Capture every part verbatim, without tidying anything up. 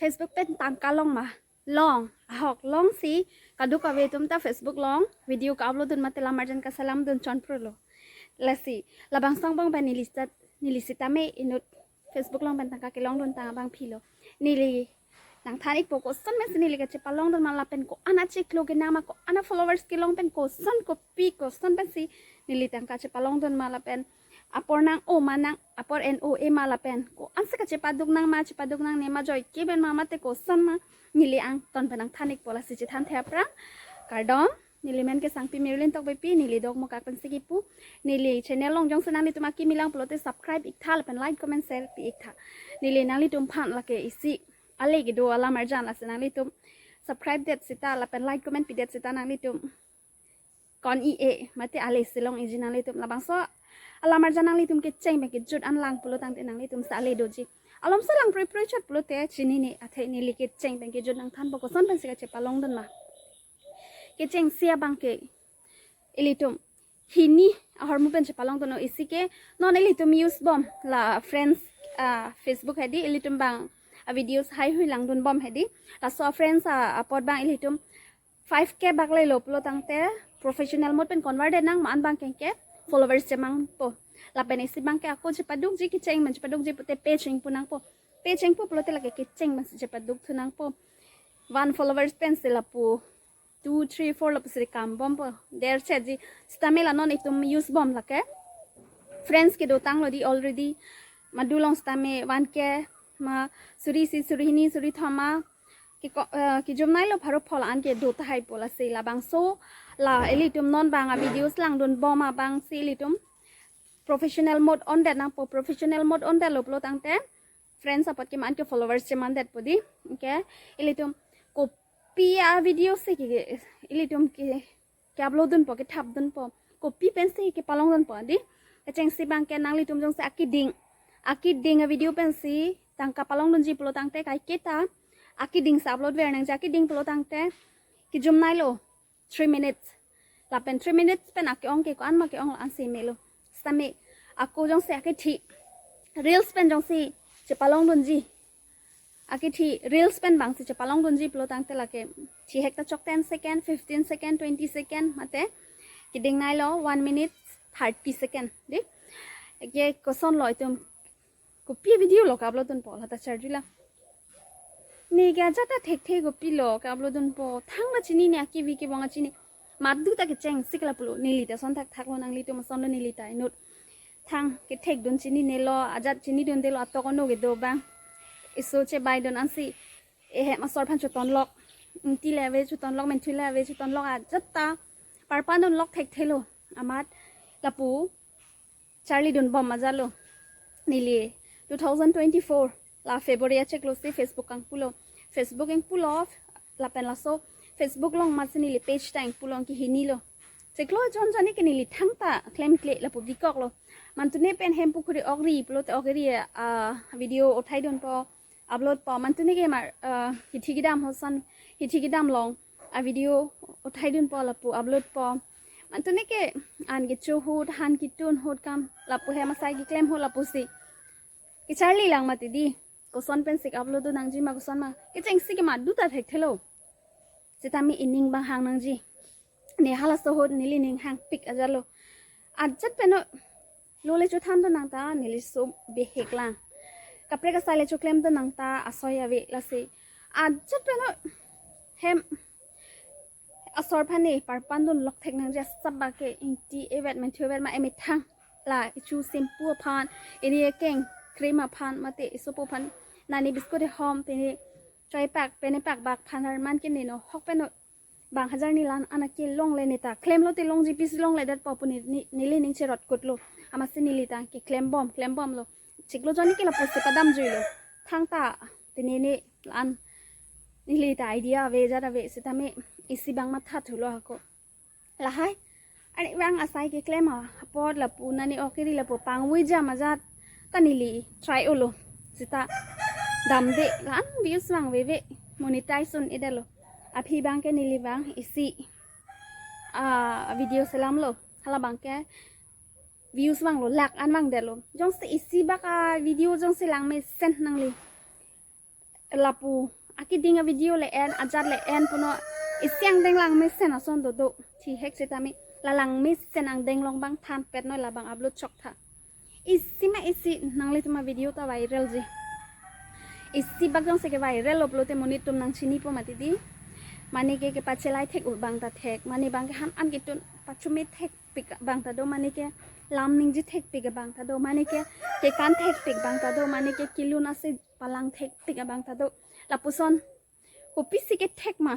Facebook pen tangka long ma? Long, ahok long si kadokave atum ta Facebook along video ka-upload dun mate lamarjan kaselam dun chonprolo. Lasi labangso angbong pen neli sita, neli sitame inut Facebook along pen tangka kelong dun tang abang philo. Neli nangthan-ikpo koson pensi neli kachepalong dun ma lapen ko-an achiklo kenang ma, ko-an a-followers kelong pen koson kopi koson pensi neli tangka chepalong dun ma lapen apor nang-o ma, nang apor en-o-e ma lapen ko-ansi kachepaduk nang ma, chepaduk nangne ma, joike pen ma mate koson ma, neli angton pen nangthan-ikpo. Lasi chethanthe aphrang kardom. Neli men ke Sangpi Mirlin Tokbipi, neli Dokmoka pensi kipu. Neli channel along jongsi nanglitum akimi lang pulote subscribe iktha lapen like, comment, share pi iktha. Neli nanglitum aphan lake isi ale kedo alamarjan, lasi nanglitum subscribe det sita lapen like, comment pidet sita nanglitum kon i-e mate ale si long-eji nanglitum. Labangso alamarjan nanglitum kecheng pen kejut an lang pulo tangte nanglitum si ale doji. Alomso lang prei prei chot pulote chinine, athe neli kecheng pen kejut nangthanpo koson pensi kachepalong dun ma. Kechengsi abang ke ilitum hini ahormu pen chepalong dun-o. Isi ke non ilitum use bom la friends, ah, Facebook hedi, ilitum bang a-videos haihui lang dun bom hedi. Laso a-friends a, apot bang ilitum five K bak lelo pulo tangte professional mode pen convert nang ma, an bang ke followers chemangpo. Lapen isi bang ke ako chepadukji, kecheng pen chepadukji pute page ingpu nangpo. Page ingpu pulote lake kecheng pensi chepaduk thu nangpo. One followers pensi lapu two, three, four lapusi kam bompo. Der chetji. Sitame la non itum use bom lake friends kedo tanglo di already. Madu along sitame one K ma, suri isi, suri hini, suri thom ma, kiko, eh, kijumnailo pharo pho la-an kedo tahaipo. Lasi labangso la ilitum non bang a-videos lang dun bom abang si ilitum professional mode on det nangpo. Professional mode on detlo pulo tangte friends apot ke ma an ke followers cheman detpo di. Okay, ilitum kopi a-video si ke ilitum ke ke-upload dunpo, kethap dunpo, kopi pensi kepalong dunpo di. Kechengsi bang ke nanglitum jongsi akeding, akeding a-video pensi tangka palong dunji pulo tangte kaiketa akeding si upload ver nangji. Akeding pulo tangte kijumnailo three minutes. Lapen three minutes pen ake-ong ke ko-an ma ke-ong la-an si melo. Sitame ako jongsi akethi reels pen jongsi chepalong dunji, akethi reels pen bangsi chepalong dunji pulo tangte lake thihek ta chok ten second, fifteen second, twenty second mate kedingnailo one minute thirty second di. Ke kosonlo itum kopi video lo ka-upload dunpo, lata charjulang. Ne ke ajat ta thekthe kopilo ka-upload dunpo. Thangta chinine, akevi kebong ta chini. Madu ta kechengsi ke lapulo. Neli ta ason thakthaklo, nanglitum asonlo, neli ta inut thang kethek dun chininelo, ajat chini dundelo, atok ono kedo bang. Iso chebai dun ansi ehem asor aphan chotonlok. Ingti le ave chotonlok, menthui le ave chotonlok, ajat ta parpan dunlok thekthelo. Amat lapu charli dun bom ajatlo. Neli two thousand twenty-four la February achiklo si Facebook kangpulo. Facebook ingpulo lapen laso Facebook along masi neli page ta ingpulo, anke hinilo. Chiklo jon jani ke neli thangta klemkle lapu bikoklo. Mantune pen hem pukhuri okri pulote okri a-video uthai dunpo, upload po. Mantune ke mar, ah, hithi kedam hoson, hithi kedam along a-video uthai dunpo lapu upload po. Mantune ke an kecho ahut, han ketun ahut kam lapu hem asai keklem ahut lapusi kecharli lang mati di. Koson pensi upload dun nangji ma koson ma, kechengsi ke madu ta thekthelo. Sitame ining bang hang nangji. Ne halaso ahut neli ning hangpik ajatlo. Ajat pen-o lo le chothan dun nang ta neli so bihek lang. Kaprek asai le choklem dun nang ta asoi ave lasi. Ajat pen-o hem asor aphan ne parpan dunlok thek nangji, asap bak ke ingti evet, menthui evet ma, emethang la ichu shampoo aphan, ini ekeng cream aphan mate isopo aphan, nani biscuit hom, pini choi pak, pene pak bak aphan arman ke neno hok pen-o bang hajar ni la-an akelongle, ne ta klemlote longji pisi longledetpo pu ne, ne, neli ning cherot kutlo. Amatsi neli ta keklem bom, klem bomlo. Chiklo joni ke lapusi padam juilo. Thangta pini ne la-an neli ta idea ave ajat ave, sitame isi bang matha thulo ako. Lahai arni bang asai keklem apot lapu nani okri lapu pangvui jam ajat ta neli try-olo. Sita damde la-an views vang veve, monetize un-edetlo. Aphi bang ke neli bang isi a-video selamlo. Hala bang ke views vanglo, lakh an vangdetlo. Jongsi isi bak a-video jongsi langmesen nangli, lapu akeding a-video le-en, ajat le-en punon, isi angdeng langmesen ason dodo. Thihek sitame la langmesen angdeng along abang thanpet noi, labang upload chok tha. Isi ma isi nanglitum a-video ta viral ji. Isi bak jongsi ke-viral lo pulote monit atum nangchinipo mati di. Mane ke kepachelai thek abang ta thek. Mane abang ke han an ketun pachumi thekpik abang ta do. Mane ke lam ningje thekpik abang ta do. Mane ke kekan thekpik abang ta do. Mane ke kelun ase palang thekpik abang ta do. Lapuson kopisi kethek ma,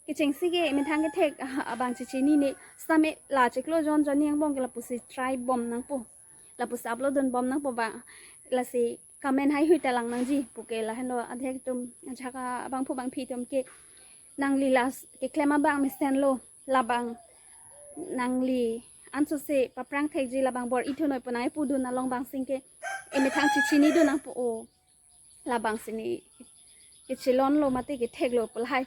kechengsi ke methang kethek, ah, abang chechinine. Sitame la chiklo jon jon ni angbong ke lapusi try bom nangpo, lapusi upload dun bom nangpo ba. Lasi comment heihui ta lang nangji pu ke lahenlo adhek atum, ajahak abangphu bangphi atum ke nangli la keklem abang mesenlo, labang nangli ansose paprang thekji, labang bor-i thu noi pu nangpudun along abang sing ke emethang chechinidun nangpo o. Labang si ne kechelonlo mate ketheklo pu lahai.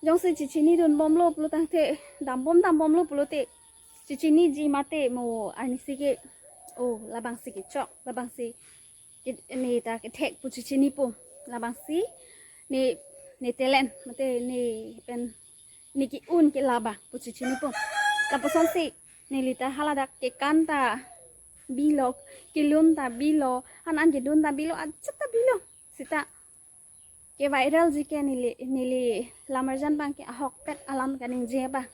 Jongsi chechinidun bomlo pulo tangte, dambom dambomlo pulote, chechiniji mate mo arnisi ke, o, labang si kechok, labang si ke, ne ta kethek pu chechinipo, labang si ne, ne talent mate ne pen, ne ke-un ke labang pu chechinipo. Lapuson si neli ta haladak kekan ta bilo, kelun ta bilo, han an kedun ta bilo, ajat ta bilo. Sita ke-viral ji ke neli, neli Lamarjan abang ke ahokpet alam kaningje abang.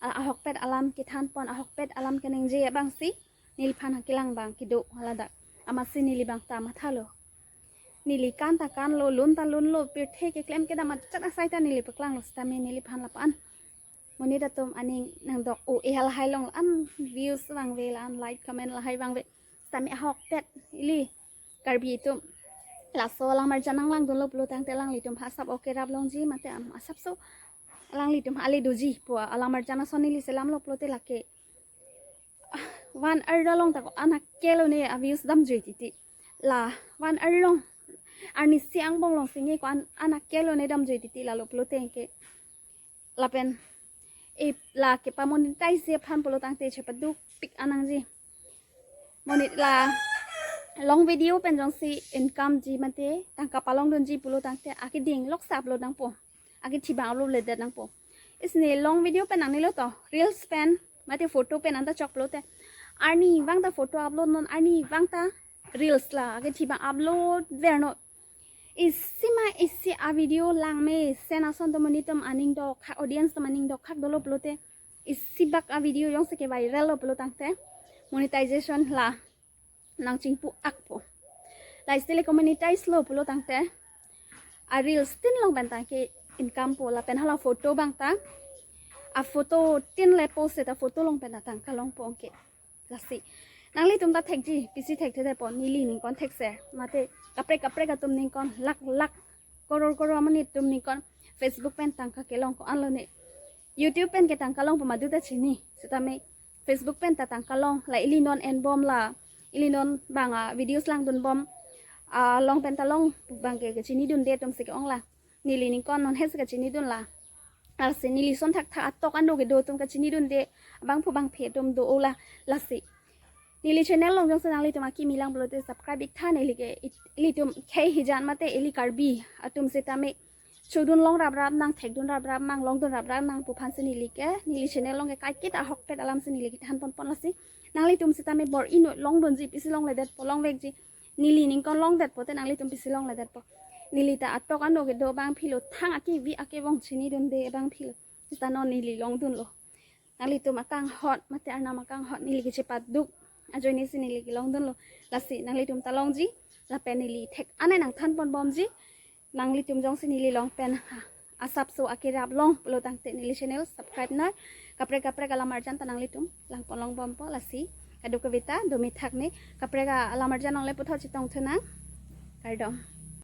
A-, ahokpet alam kethanpon, ahokpet alam kaningje abang si neliphan hakelang abang kedo haladak. Amatsi neli abang ta mathalo. Neli kan ta kanlo, lun ta lunlo, pirthe keklem kedam ajat asai ta neli paklanglo, sitame neliphan lapu-an monit atum aning nangdok o, eh, lahai along an views vangve, la-an like comment lahai vangve. Sitame ahokpet ili Karbi atum laso Lamarjan nanglangdunlo pulo tangte alanglitum aphan asap oke rap longji mate am asapso alanglitum ale doji pu Lamarjan ason neli selamlo pulote lake, ah, van arlo along ta ko-an akelone a-views damjui titi. La van arlo along arnisi angbong along si ne ko-an, an akelone damjui titi, lalo pulote ke lapen e la kepa-monetize aphan pulo tangte chepadukpik an nangji. Monit la long video pen jongsi income ji mate tangka palongdunji pulo tangte akeding loksa upload nangpo, akethi abang upload ledet nangpo. Isne long video pen nangnelo to, reels pen mate photo pen anta chok pulote, arnivang ta photo upload non, arnivang ta reels la akethi abang upload ver non. Isi ma isi a-video langmesen ason to monit atum aning dokhak, audience atum aning dokhak dolo pulote, isi bak a-video jongsi ke-viral lo pulo tangte monetization la nangchingpu akpo. La isi le ke-monetize lo pulo tangte a-reels tin along pen tangke income po, lapen hala photo abang ta, a-photo tin le post ta photo along pen ta tangka longpo anke. Lasi nanglitum ta thekji, pisi thekthedetpo, neli ningkon thekser mate kaprek kaprek atum ningkon, lakh lakh, koror koror amonit atum ningkon Facebook pen tangka kelong ko-an lone. YouTube pen ke tangka longpo madu ta chini. Sitame Facebook pen ta tangka long, la ili non enbom, la ili non abang a-videos langdunbom along pen ta long pu abang ke kachinidunde atum si ke-ong la. Neli ningkon non hesi kachinidun la. Lasi neli ason thakthak atok ano kedo atum kachinidunde abangphu bangphi atum do o la. Lasi neli channel along jongsi nanglitum akimi lang pulote subscribe iktha, neli ke it-, ilitum khei hijan mate ili Karbi atum sitame chodun long raprap nang, thekdun raprap nang, longdun raprap nang pu aphansi neli ke neli channel along ke kaiketa ahokpet alam si neli kethan ponpon. Lasi nanglitum sitame bor-i noi, longdunji, pisi longledetpo, longvekji. Neli ningkon longdetpo te nanglitum pisi longledetpo. Neli ta atok ano kedo abangphilo, thang akevi akevong chinidunde abangphilo. Sita non neli longdunlo. Nanglitum akanghon mate arnam akanghon neli ke chepaduk ajoine si neli kelongdunlo. Lasi nanglitum ta longji, lapen neli thek anai nangthan ponbomji. Nanglitum jongsi neli along pen ha asapso akerap long pulo tangte neli channel subscribe nang. Kaprek kaprek alam arjan ta nanglitum langpon longbompo. Lasi kadokave ta do methak ne, kaprek alam arjan along le puthot chetongthu nang. Kardom.